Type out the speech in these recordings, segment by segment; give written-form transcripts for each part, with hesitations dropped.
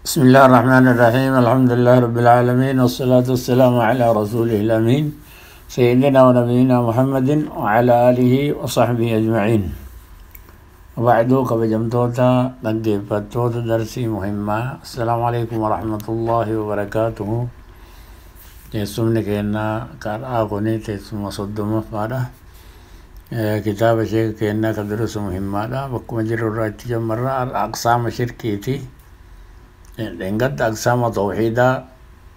بسم الله الرحمن الرحيم. الحمد لله رب العالمين، والصلاة والسلام على رسوله الأمين سيدنا ونبينا محمد وعلى آله وصحبه أجمعين. وبعد، كبجمتوتا dhaggeeffattoota درسي مهمة، السلام عليكم ورحمة الله وبركاته. Teessumni keenya karaa kuni teessuma 30ffaadha. Kitaaba sheeka keenyaa ka durusu muhimmaadha. Bakkuma jirru irraa itti jammarra. Aqsaama shirkiiti. Dhengadda aqsaama tawxiidaa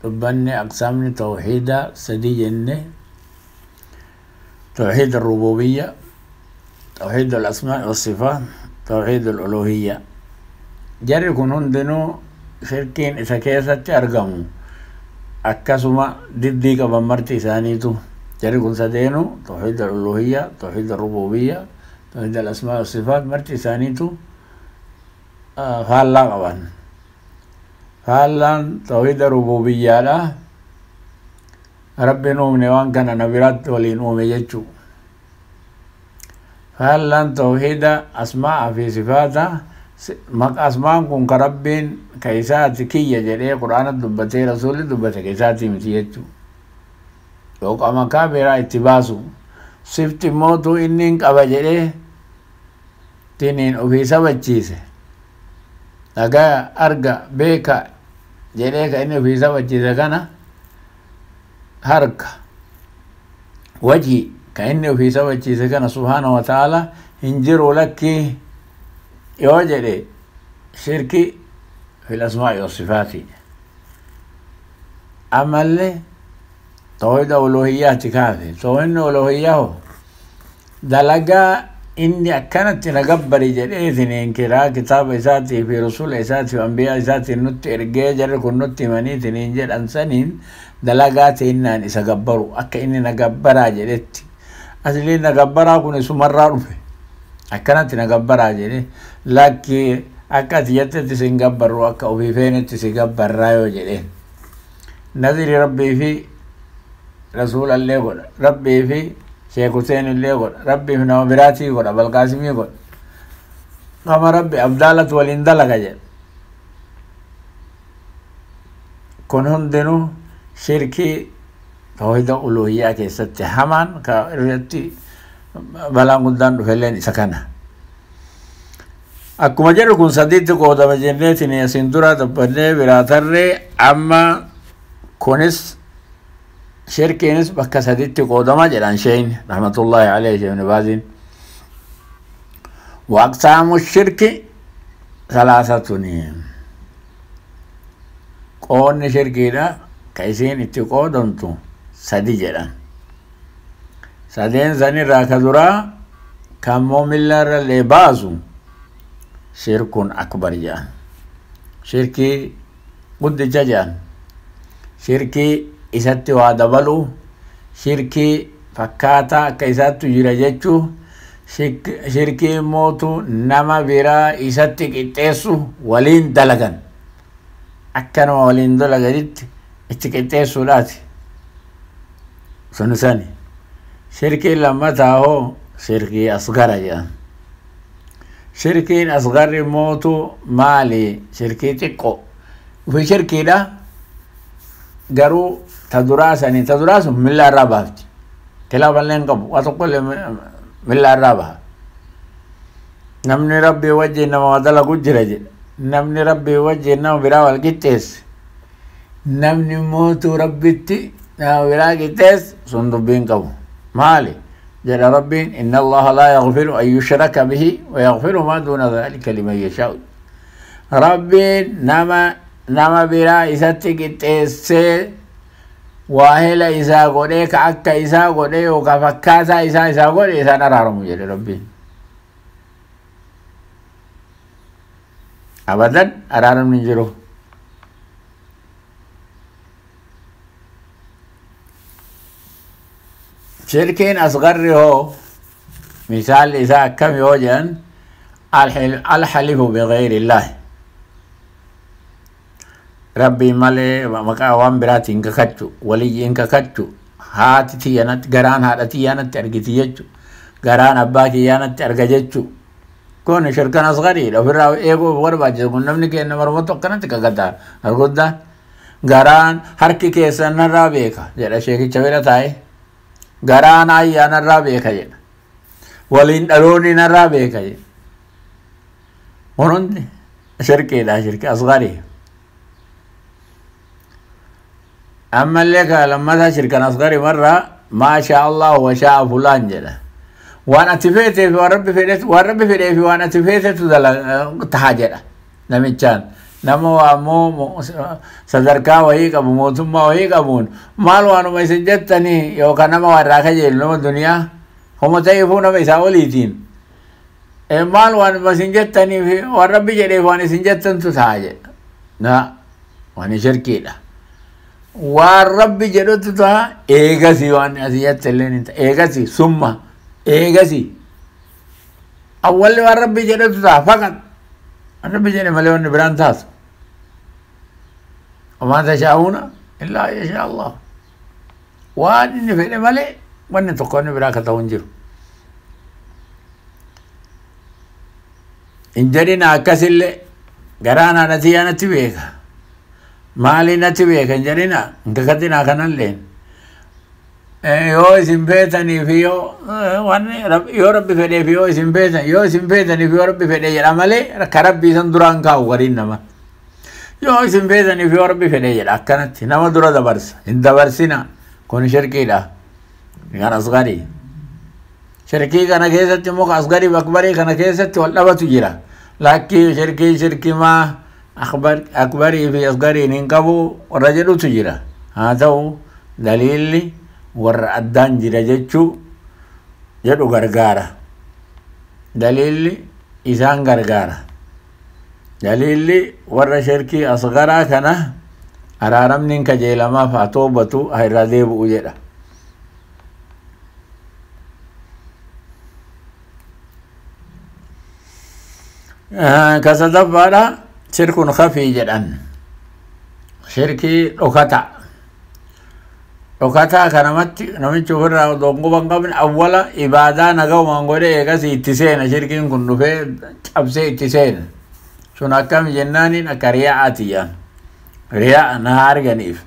dubbanne. Aqsaamni tawxiidaa sadi jenne: توحيد الربوبية، توحيد الأسماء والصفات، توحيد الألوهية. Jarri kun hundinuu shirkiin isa keessatti argamu akkasuma diddii qaban marti isaaniitu. Jarri kun sadeenu, توحيد الألوهية، توحيد الربوبية، توحيد الأسماء والصفات، marti isaaniitu faallaa qaban. Faallaan tawxiida rububiyyaadha, Rabbiin uumne waan kana na biraatti waliin uume jechuu. Faallaan tawxiida asmaa'a fi sifaata, asmaan kun ka Rabbiin ka isaati kiyya jedhee Qur'aana dubbatee Rasuulli dubbate ka isaati miti jechuu, yookaan maqaa biraa itti baasu. Sifti mootuu inni hin qaba jedhee tiniin ofii sabachiise, dhagaa, arga, beeka jedhee ka inni ofii sabachiise kana, harka, wajhi ka inni ofii sabachiise kana subhaana wa ta'ala hin jiru lakkii yoo jedhe, shirki fil asmaa'i wasifaati. Ammallee tawhida uluhiyyaati kaafe. Tawhidni uluhiyyaa hoo dalagaa inni akkanatti na gabbari jedheetiniin kiraa kitaaba isaatii fi rasula isaatii fi ambiyaa isaatiin nutti ergee, jarri kun nutti himaniitiniin jedhan saniin dalagaa teennaan isa gabbaru, akka inni na gabbaraa jedhetti. Asliin na gabbaraa kun isumarraa dhufe. Akkanatti na gabbaraa jedhe, lakki akka ati jettetti sin gabbarru, akka ofii feenetti si gabbarraa yoo jedheen, naziri Rabbii fi rasuulallee godha, Rabbii fi Sheekh Hussein illee godha, Rabbii fi nama biraatii godha, Balqaasimii godha, qama Rabbi abdaalatu waliin dalaga jedha, kun hundinuu shirkii tawhida uluhiyyaa keessatti hamaan ka irratti balaan guddaan dhufelleen isa kana. Akkuma jedhu kun sadiitti qoodama jenneetiin asiin dura dubbannee biraa tarree. Amma kunis shirkiinis bakka sadiitti qoodama jedhan sheeyni rahmatullahi alayhi Ibn Baaziin. وأقسام الشرك ثلاثة. Qoonni shirkiidha ka isiin itti qoodamtu sadi jedhan. Sadeen sanirraa ka duraa kammoo milla irrallee baasu shirkun akbar jedhan, shirkii guddicha jedhan, shirkii isatti waa dabalu, shirkii fakkaataa akka isaattu jira jechuu, shirkii mootu nama biraa isatti qixxeessu, waliin dalagan, akka nama waliin dalaganitti itti qixxeessuudhaati. Sun sani. Shirkiin lammataa hoo shirkii asgara jedhan. Shirkiin asgarri mootu maali? Shirkii xiqqoo ufi shirkiidha, garuu ta duraa sanii, ta duraa sun milla irraa baafti, kilaaballee hin qabu, waa tokkollee milla irraa baha. Namni Rabbii wajjin nama waa dalagu jira jedha, namni Rabbii wajjin nama biraa wal qixxeesse, namni mootuu Rabbitti nama biraa qixxeesse, sun dubbii hin qabu. Maali jedha Rabbiin? Inna Allaha laa yaghfiru an yushraka bihi wa yaghfiru maa duuna dhalika liman yashaa'u. Rabbiin nama biraa isatti qixxeessee waahila isaa godhee, ka akka isaa godhee yookaan fakkaataa isaa isaa godhe isaan araaramu jedhe Rabbiin. Abadan araaramni hin jiru. Shirkiin asgarri hoo misaalli isaa akkami yoo jedhan, alhalifu bigayri illaahi, Rabbii malee maqaa waan biraatiin kakachu, waliyyiin kakachu, haati tiyyanatti, garaan haadha tiyyaanatti argiti jechu, garaan abbaa kiyyaanatti arga jechu. Kun shirkan asgariidha. Ofirraa eeguu barbaachisa. Kun namni keenya mormatu akkanatti kakata. Arguddaan garaan harki keessan narraa beeka jedha sheekicha bira taa'e. Garaan ayyaa narraa beeka jedha. Waliin dhaloonni narraa beeka jedha. Kun hundi shirkiidha, shirki asgarii. Ammallee ka lammataa shirkan asgarii marraa maa shaa Allah wa shaa fulaan jedha. Waan ati feetee fi waan rabbi fedhetu, waan rabbi fedhee fi waan ati feetetu taha jedha namichaan. Nama waa ammoo sadarkaa wayii qabu, mootummaa wayii qabuun maal waanuma isin jettanii yookaan nama waa irraa kajeelu nama duniyaa homa ta'eefuu nama isaa oliitiin. Maal waanuma isin jettanii fi waan rabbi jedhee fi waan isin jettantu taha jedha. Na waan shirkiidha. Waan rabbi jedhutu taha, eegasii waan asii jette illee ni ta'a. Eegasii summa eegasii. Awwalli waan rabbi jedhutu ta'a faqat. Waan rabbi jedhe malee wanni biraan taatu. Wamaa tashaa'uuna illaa an yashaa Allah. Waan inni fedhe malee wanni tokko wanni biraa akka ta'u hin jiru. Hin jedhina akkasillee garaan haadha tiyyaa natti beeka. Maali natti beeka hin jedhina, hin kakatinaa kanalleen. Yoo isin feetanii fi yoo waan yoo rabbi fedhee fi yoo isin feetan, yoo isin feetanii fi yoo rabbi fedhee jedha malee ka rabbii san duraan kaa'u gariin nama. Yoo isin feetanii fi yoo rabbi fedhee jedha akkanatti nama dura dabarsa. Hin dabarsina, kun shirkiidha. Kan asgarii. Shirkii kana keessatti immoo asgarii fi akbarii kana keessatti wal dhabatu jira. Lakkii shirkii shirkimaa akbarii fi asgariin hin qabu warra jedhutu jira. Haa ta'u daliilli warra addaan jira jechuu jedhu gargaara. Daliilli isaan gargaara. Daliilli warra shirkii asgaraa kana araaramni hin kajeelamaaf haa toobatu haa irraa deebi'u jedha. Ka sadaffaadha shirkun khafii jedhan. Shirkii dhokata. Dhokataa kanamatti namichi ofirraa odoo quba hin qabne awwala ibaadaa nagaumaan godhee eegasii itti seena, shirkiin kun dhufee cabsee itti seena. Sun akkami jennaaniin akka riyaa'aati jedhan. Riyaa'a na haa arganiif.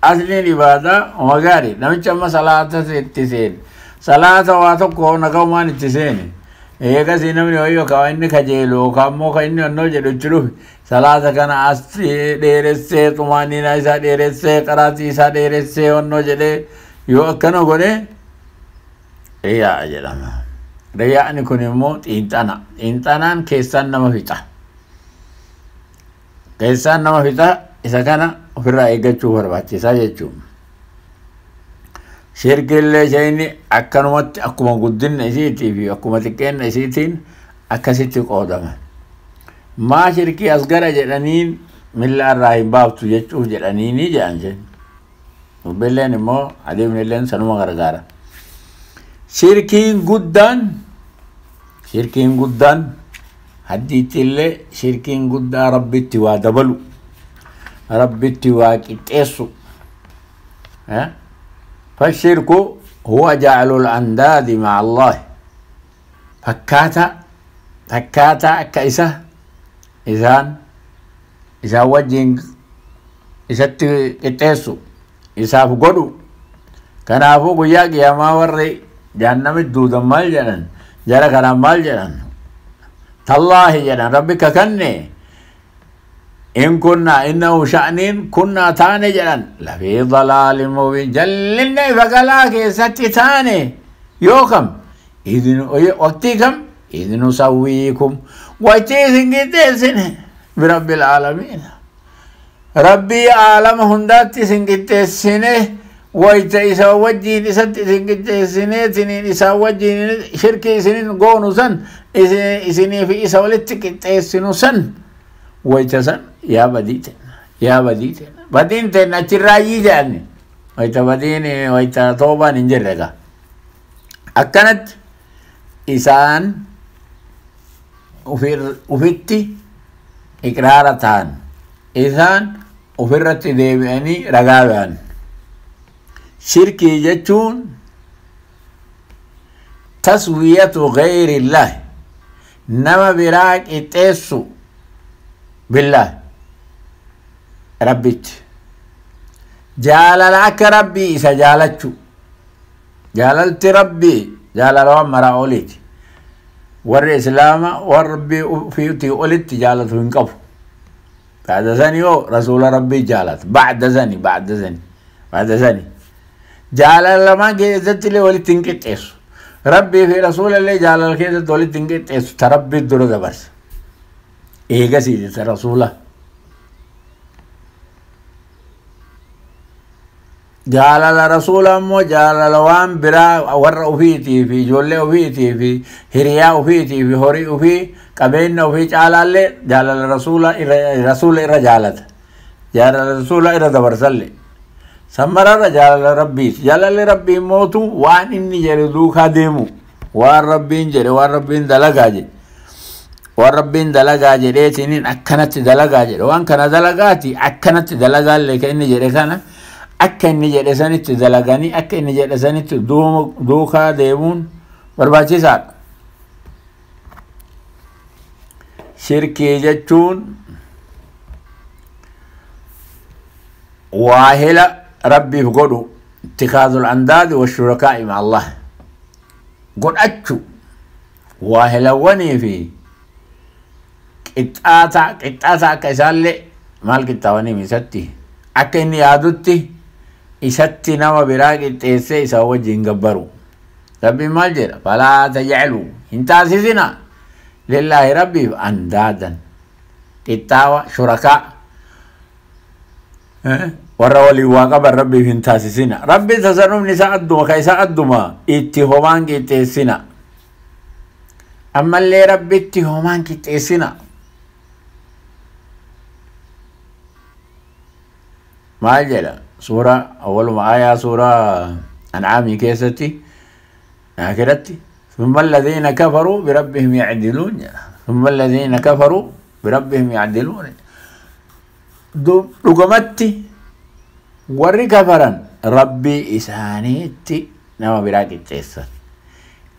Asliin ibaadaa uma gaarii. Namichi amma salaata itti seene. Salaata waa tokko nagaumaan itti seene. Eegasii namni wayii yookaan inni kajeelu yookaan immoo kan inni onnoo jedhu itti dhufe salaata kana as dheeressee xumaaniinaa isaa dheeressee qaraatii isaa dheeressee onnoo jedhee yoo akkana godhe riyaa'a jedhama. Riyaa'ni kun immoo xiinxana. Xiinxanaan keessaan nama fixa. Keessaan nama fixa, isa kana ofirraa eeggachuu barbaachisaa jechuudha. Shirkillee isheen akkanumatti akkuma guddinna isiitii fi akkuma xiqqeenna isiitiin akkasitti qoodama. Maa shirkii asgara jedhaniin milla irraa hin baaftu jechuuf jedhaniini jedhan isheen. Dubbilleen immoo adeemnilleen sanuma gargaara. Shirkiin guddaan haddiitti illee shirkiin guddaa rabbitti waa dabalu, rabbitti waa qixxeessu. Fashirku huwa ja'alul andaadi ma'a Allah. Fakkaataa akka isa isaan wajjin isatti qixxeessu isaaf godhu. Kanaafuu guyyaa qiyaamaa warri jahannamitti duudan maal jedhan? Jara kanaan maal jedhan? Tallaahi jedhan rabbi kakanne in kunna innahu sha'niin kunnaa taane jedhan lafii dalaalin mubiin jallinna ifa galaa keessatti taane yoo kam waqtii kam idh nusawwiikum waqtii isin qixxeessine birabbil aalamiin rabbii aalama hundaatti isin qixxeessine wayta isa wajjiin isatti isin qixxeessinee tiniin isa wajjiin shirkii isinin goonu san isinii fi isa walitti qixxeessinu san wayta san yaa badii tenna yaa badii tenna badiin tenna achirraayyii jedhani wayta badiin wayta toobaan hin jirre gaa akkanatti isaan ufitti iqraara ta'an isaan ofirratti deebi'anii ragaa ba'an. Shirkii jechuun taswiyatu gayrillahi Nama biraa qixxeessu billah rabbitti. Jaalala akka rabbii isa jaalachu. Jaalalti rabbii jaalala waan maraa oliiti. Warri islaama warra rabbii ofiitii olitti jaalatu hin qabu. Ba'da sani yoo rasuula rabbii jaalata. Ba'da sani ba'da sani ba'da sani. Jaalala lamaan keessatti illee walitti hin qixxeessu. Rabbii fi rasuula illee jaalala keessatti walitti hin qixxeessu. Ta rabbii dura dabarsa. Eegasiiti ta rasuula. Jaalala rasuula immoo jaalala waan biraa warra ofiitii fi ijoollee ofiitii fi hiriyaa ofiitii fi horii ofii qabeenya ofii caalaallee jaalala rasuula irra jaalata. Jaalala rasuula irra dabarsallee. Sammararra jaalala rabbiiti. Jaalalli rabbii mootu waan inni jedhe duukaa deemu. Waan rabbiin jedhe waan rabbiin dalagaa jedhe. Waan rabbiin dalagaa jedheetiniin akkanatti dalagaa jedhe. Waan kana dalagaati akkanatti dalagaallee kan inni jedhe kana akka inni jedhe sanitti dalaganii akka inni jedhe sanitti duukaa deemuun barbaachisaadha. Shirkii jechuun waahila rabbiif godhu ittikaadul andaadi washurakaa'i ma Allah godhachu waahilawwanii fi qixxaata akka isaallee maal qixxaawanii isatti akka inni yaadutti isatti nama biraa qixxeessee isa wajjin gabbaru. Rabbiin maal jedha? Falaa tajcaluu hin taasisina lillaahi rabbiif andaadan qixxaawa shurakaa warra waliin waa qaban rabbiif hin taasisina. Rabbi tasarrufni isaa adduma ka isaa adduma itti homaan qixxeessina. Ammallee rabbitti homaan qixxeessina. Maal jedha? Suura awwaluma aayaa suuraa Ancaamii keessatti aakiratti ثم الذين كفروا بربهم يعدلون ثم الذين كفروا بربهم يعدلون dhugumatti warri kafaran rabbii isaaniitti nama biraa qixxeessan.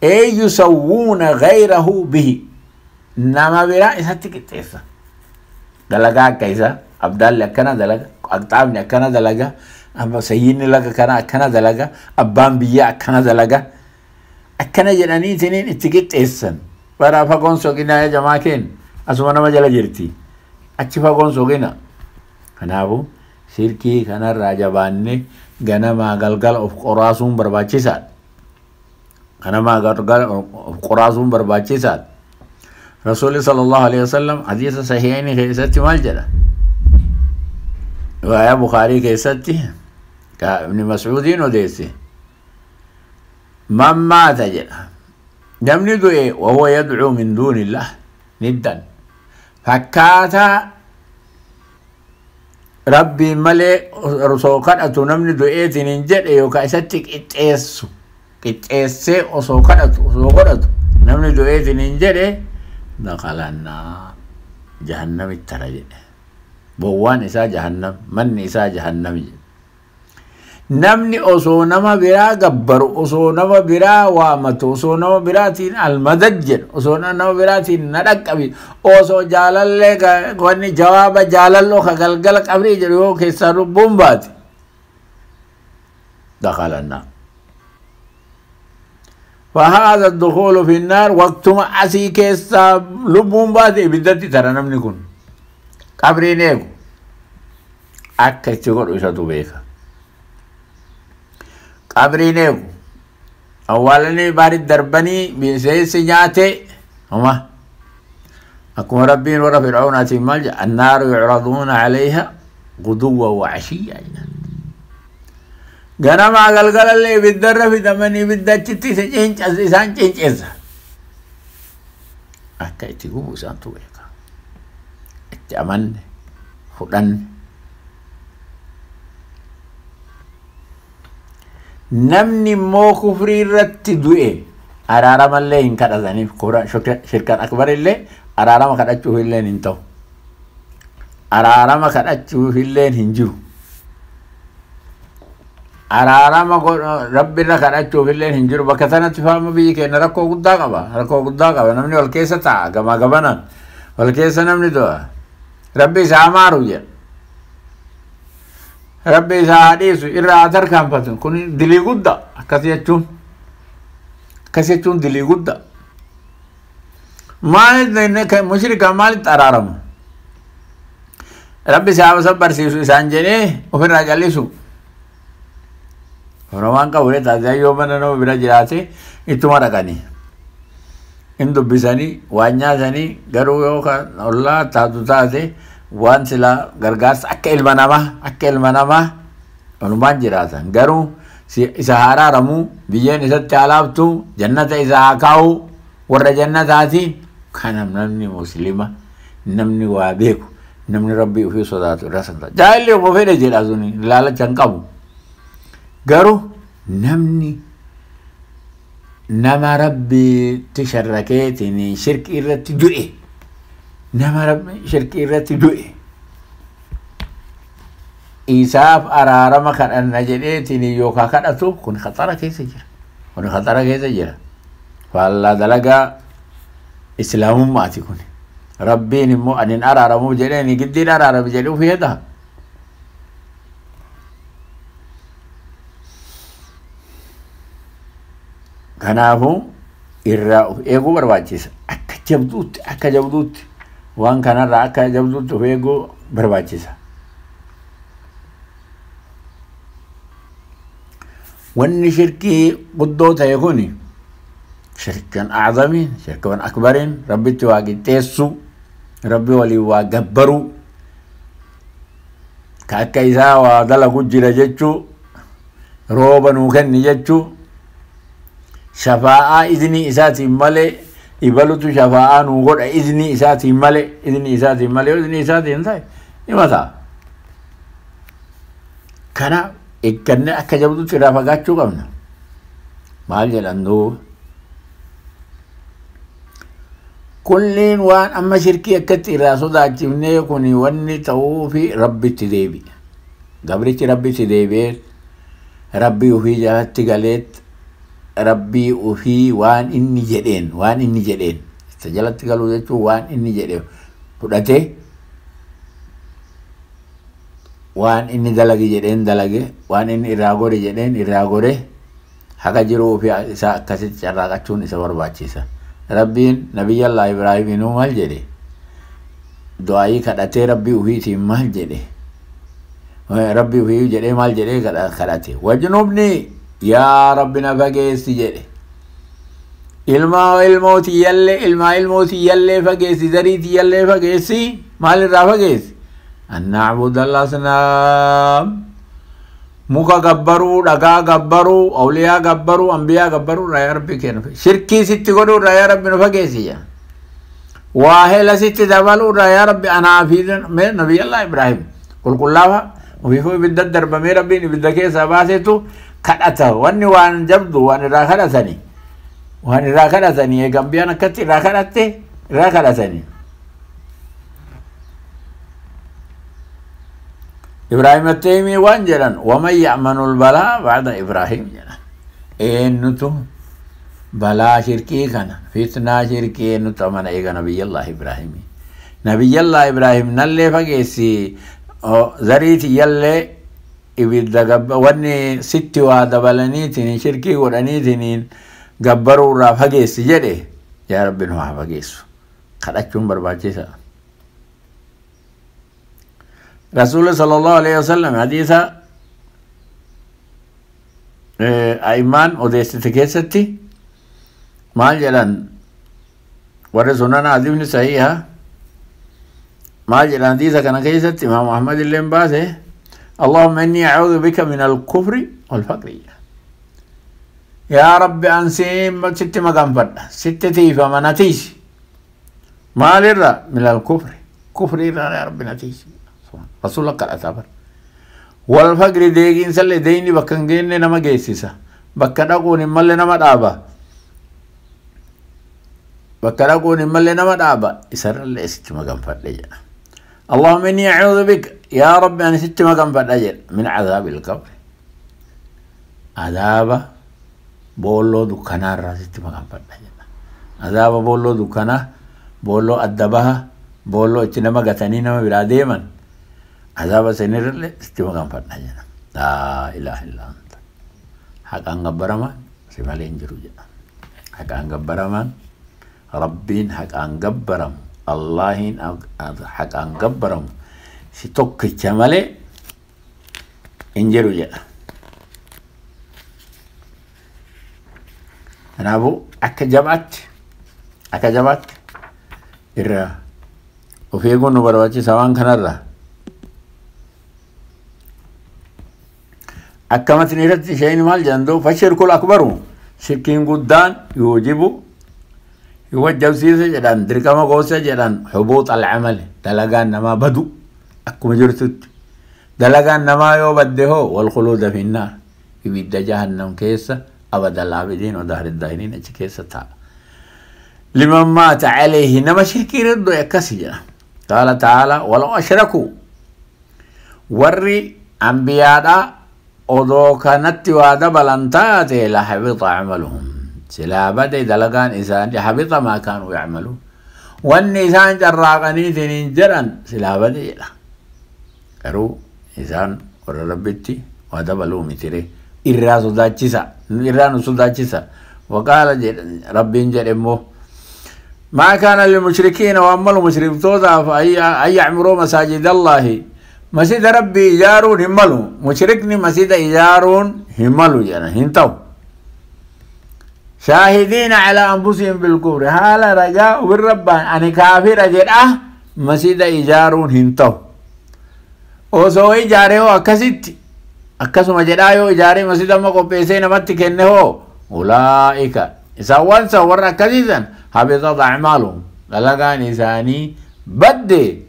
Ee yusawwuuna gayrahu bihi nama biraa isatti qixxeessan. Dalagaa akka isaa abdaalli akkana dalaga, aqxaabni akkana dalaga, sayyidni laga kana akkana dalaga, abbaan biyyaa akkana dalaga. Akkana jedhaniitiniin itti qixxeessan. Bara fagoon soqinaa jamaa keenya asuma nama jala jirti. Achi fagoon soqina. Kanaafuu shirkii kanarraa jabaanne ganamaa galgala of qoraasuun barbaachisaadha. Ganamaa galgala of qoraasuun barbaachisaadha. Rasuulli sallallahu alaihi wasallam hadiisa sahihaini keessatti maal jedha? Riwaayaa Bukaarii keessatti Ibni Mas'uudiin odeesse. Man maata jedha. Namni du'e wahuwa yadcuu min duunillah niddan. Fakkaataa rabbiin malee osoo kadhatu namni du'eetiin hin jedhe yookaan isatti qixxeessu qixxeessee osoo kadhatu osoo godhatu namni du'eetiin hin jedhe dakhalannaa jahannamitti tara jedhe. Bowwaan isaa jahannam, manni isaa jahannam jedhe. Namni osoo nama biraa gabbaru, osoo nama biraa waamatu, osoo nama biraatiin almadad jedhu, osoo nama biraatiin na dhaqqabi, osoo jaalallee wanni jawaaba jaalalloo ka galgala qabrii jedhu yoo keessaa lubbuun baate. Dakhala annaar. فهذا الدخول في النار وقتما أسي keessaa lubbuun baate ibiddatti tara namni kun. Qabriin eegu akka itti godhu isatu beeka. Qabriin eegu awwaalanii baarii darbanii bineensi nyaate homa akkuma rabbiin warra fir'aunaatiin maal jedha annaaru yucraduuna calayha guduwwa wa cashiyya jedha. Ganamaa galgalallee ibiddarra fidamanii ibidda achitti isaan cinceessa. Akka itti gubu isaantu beeka. Itti amanne fudhanne. Namni immoo kufrii irratti du'e araaramallee hin kadhataniif shirkan akbar illee araarama kadhachuuf illee hin ta'u. Araarama kadhachuuf illee hin jiru. Araarama rabbi irra kadhachuuf illee hin jiru. Bakka sanatti faama biyyi keenya rakkoo guddaa qaba. Rakkoo guddaa qaba. Namni wal keessa taa'a gamaa gamanaan. Wal keessa namni du'a. Rabbi isaa amaaru jedha. Rabbi isaa haa dhiisu irraa haa tarkaanfatu. Kun dilii guddaa akkas jechuun. Akkas jechuun dilii guddaa. Maalitti mushrika maalitti araaramu? Rabbi isaa barsiisu isaan jedhee ofirraa callisu. Oromaan qabu taasisaa yoo mana nama bira jiraate ittuma dhaqanii. Hin dubbisanii waan nyaatanii garuu yoo ollaa taatu taate waan silaa gargaarsa akka ilma namaa onumaan jiraatan. Garuu isa haa araaramuu biyyeen isatti haa laaftu jannata isa haa kaa'u warra jannataatiin kana namni muslima namni waa beeku namni rabbii ofii sodaatu irra san ta'a. Jaahilli obbo fedhe jedha suni ilaalacha hin qabu. Garuu namni nama rabbiitti sharrakeetiin shirki irratti du'e nama rabbi shirki irratti du'e isaaf araarama kadhanna jedheetiin yookaan kadhatu kun khaxara keessa jira. Kun khaxara keessa jira. Faallaa dalagaa islaamummaati kun. Rabbiin immoo ani hin araaramuuf jedheen giddiin araarame jedhee ofii hedha. Kanaafuu irraa of eeguu barbaachisa. Akka jabduutti waan kanarraa akka jabduutti of eeguu barbaachisa. Wanni shirkii guddoo ta'e kuni shirkan acdamiin shirkan akbariin rabbitti waa qixxeessuu rabbi waliin waa gabbaruu ka akka isaa waa dalagu jira jechuu rooba nuu kenni jechuu shafaa'aa iznii isaatiin malee ibalutu shafaa'aa nuu godha iznii isaatiin malee yoo iznii isaatiin ta'e nima ta'a. Kana eeggannee akka jabduutti irraa fagaachuu qabna. Maal jedhan duuba? Kulliin waan amma shirkii akkatti irraa sodaachifnee kun wanni ta'uufi rabbitti deebi'a. Gabrichi rabbitti deebi'ee rabbii ofii jalatti galeet rabbii ofii waan inni jedheen isa jalatti galuu jechuun waan inni jedhe fudhatee waan inni dalage jedheen dalage waan inni irraa gore jedheen irraa gore haqa jiruu ofii isaa akkasitti carraaqachuun isa barbaachisa. Rabbiin Nabiyyallaa Ibraahiminuu maal jedhe? Du'aayii kadhatee rabbii ofiitiin maal jedhe? Rabbii ofii jedhee maal jedhee kadhate? Wajnubni yaa rabbi na fageessi jedhe. Ilmaa ilmootiyyallee fageessi zariitiyyallee fageessi maalirraa fageessi? An na'buda al-asnaam. Muka gabbaruu, dhagaa gabbaruu, awliyaa gabbaruu, ambiyaa gabbaruu irraa yaa rabbi kennu. Shirkii sitti godhuu irraa yaa rabbi nu fageessi jedha. Waa hela sitti dabaluu irraa yaa rabbi anaa fi Nabiyyallaa Ibraahim qulqullaafa ofiifuu ibidda darbamee rabbiin ibidda keessaa baasetu kadhata. Wanni waan jabdu waan irraa kadhatanii. Waan irraa kadhatanii eega ambiyaan akkatti irraa kadhatte irraa kadhatanii. Ibrahim Attaymi waan jedhan waman ya'manu lbalaa ba'da Ibrahim jedhan. Eenyutu balaa shirkii kana fitnaa shirkii eenyutu amana eega Nabiyyallah Ibrahimi. Nabiyyallah Ibrahim nallee fageessi zariitiyyallee ibidda wanni sitti waa dabalaniitiin shirkii godhaniitiin gabbaruu irraa fageessi jedhe yaa rabbi nu haa fageessu. Kadhachuun barbaachisa. Rasuulli sallallahu alaihi wasallam hadiisa a'immaan odeessite keessatti maal jedhan warri sunana hadiifni sahiha maal jedhan hadiisa kana keessatti Imaam Ahmad illeen baase Allahumma inni a'uudhu bika min al-kufri wal-faqri. Yaa Rabbi an sitti maganfadha sitti tiifama na tiisi maalirra min al-kufri kufri irraa yaa Rabbi na tiisi. Rasuula kadhataa bara. Wal faqri deegiinsallee deeyni bakka hin geenne nama geessisa. Bakka dhaquun hin malle nama dhaaba. Bakka dhaquun hin malle nama dhaaba. Isarrallee sitti maganfadhe jedha. Allahumma inni a'uudhu bika yaa Rabbi ani sitti maganfadha jedha min cadaabil qabri. Azaaba boolloo dukkanaarraa sitti maganfadha jedha. Azaaba boolloo dukkanaa, boolloo adda baha, boolloo itti nama gatanii nama biraa deeman, azaaba sanirrallee sitti maganfadha jedha. Laa ilaaha illa anta. Haqaan gabbaramaan si malee hin jiru jedha. Haqaan gabbaramaan Rabbiin haqaan gabbaramu, Allaahiin haqaan gabbaramu si tokkicha malee hin jiru jedha. Kanaafuu akka jabaatti irraa of eeguun nu barbaachisa waan kanarraa. Akka matni irratti isheen maal jedhan doo fashirkul akbaru shirkiin guddaan yuujibu wajjabsiisa jedhan, dirqama goosa jedhan, hubuux alcamali dalagaan namaa badu akkuma jirtutti. Dalagaan namaa yoo badde hoo walkhuluuda finnaar ibidda jahannam keessa abadal aabidiin wadahri daahiriin achi keessa taa'a. Liman maata calayhi nama shirkii irra du'e akkasi jedha. Qaala ta'aalaa walaw ashrakuu warri ambiyaadhaa odoo kanatti waa dabalan taate la habita camaluhum silaa bade dalagaan isaanii, habita maa kaanuu yacmaluun wanni isaan carraaqaniitiin hin jedhan silaa bade jedha. Garuu isaan warra Rabbitti waa dabaluu mitire irraa sodaachisa, irraa nu sodaachisa. Waqaala Rabbiin jedhe immoo ما كان للمشركين وأما المشركتوتا أن يعمروا مساجد الله مسجد ربي إجارون هملوا مشركني مسجد إجارون هملوا يعني هنتو شاهدين على أنفسهم بالكفر هذا رجاء بالرب أنا كافر أجد مسجد إجارون هنتو osoo ijaaree hoo akkasitti akkasuma jedhaa yoo ijaaree masjida amma qopheessee namatti kenne hoo ulaa'ika isaan waan san warra akkasiisan habitat acmaaluhum dalagaan isaanii badde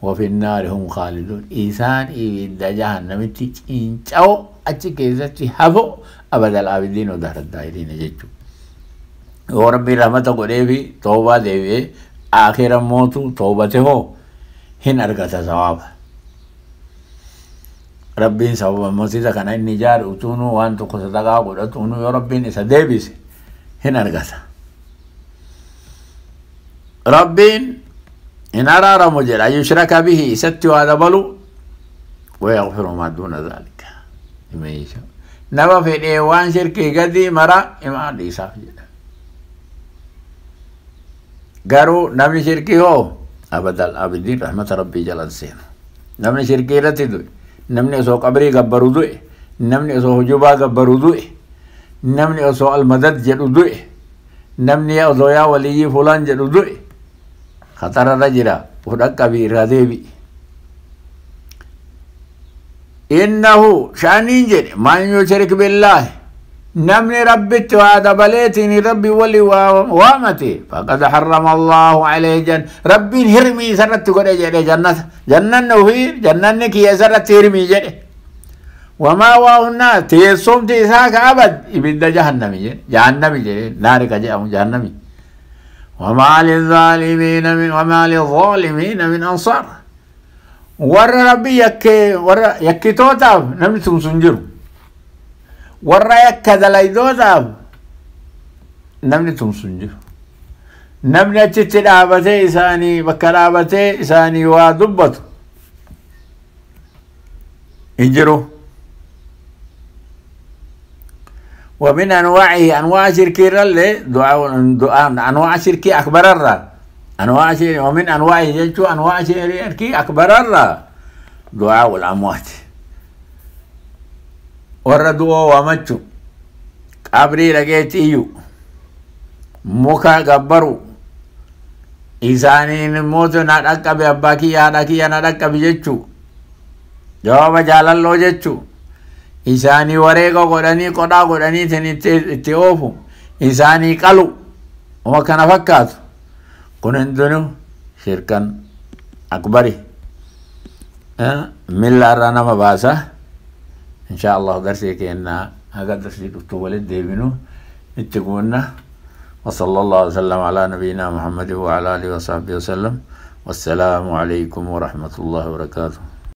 وفي النار هم خالدون إنسان إبدا جهنم cinca'oo achi keessatti hafo abadal aabidiin ودهر الداهرين jechuu yoo Rabbiin rahmata godhee fi toobaa deebi'ee aakhira mootu toobate hoo hin argata sawaaba. Rabbiin sababa masjida kana inni ijaaru utuunuu waan tokko sadaqaa godhatuunuu yoo Rabbiin isa deebise hin argata. Rabbiin hin araaramu jedha yushraka bihi isatti waa dabalu wayaghfiru maa duuna dhaalika liman yashaa. Nama fedhee waan shirkii gadi mara himaa dhiisaaf jedha. Garuu namni shirkii hoo abadal abidiin rahmata Rabbii jalan seenu. Namni shirkii irratti du'e, namni osoo qabrii gabbaru du'e, namni osoo hujubaa gabbaru du'e, namni osoo almadad jedhu du'e, namni osoo yaa waliyyii fulaan jedhu du'e khatararra jira fudhaqqabii irraa deebi'i. Innahu sha'aniin jedhe man yushrik billaahi namni Rabbitti waa dabaleetiin Rabbi walii waamate faqad harrama Allahu alayhi jan Rabbiin hirmii isarratti godhe jedhe jannata jannanni ofii jannanni kiyya isarratti hirmii jedhe wamaa waa'unnaa teessumti isaa ka abad ibidda jahannami jedhe jahannami jedhe naari ka jedhamu jahannami wamaa lizaalimiina min ansaar warra Rabbi yakkee warra yakkitootaaf namni tumsu hin jiru. Warra yakka dalaydootaaf namni tumsu hin jiru. Namni achitti dhaabatee isaanii bakka dhaabatee isaanii waa dubbatu hin jiru. ومن أنواعه أنواع شركي رلي دعاء أنواع شركي أكبر الرا أنواع شركي ومن أنواعه جلتو أنواع شركي أكبر الرا دعاء الأموات warra du'oo waamachu qabrii dhageetti iyyu muka gabbaru isaaniin immoo na dhaqqabe abbaa kiyya haadha kiyya na dhaqqabe jechuu jawaaba jaalalloo jechuu isaanii wareega godhanii qodhaa godhanii itti oofu isaanii qalu uma kana fakkaatu kun hundinuu shirkan akbari milla irraa nama baasa. إن شاء الله درسي كأن هذا درسي دكتور ولد ديبنو اتقونا وصلى الله وسلم على نبينا محمد وعلى آله وصحبه وسلم والسلام عليكم ورحمة الله وبركاته.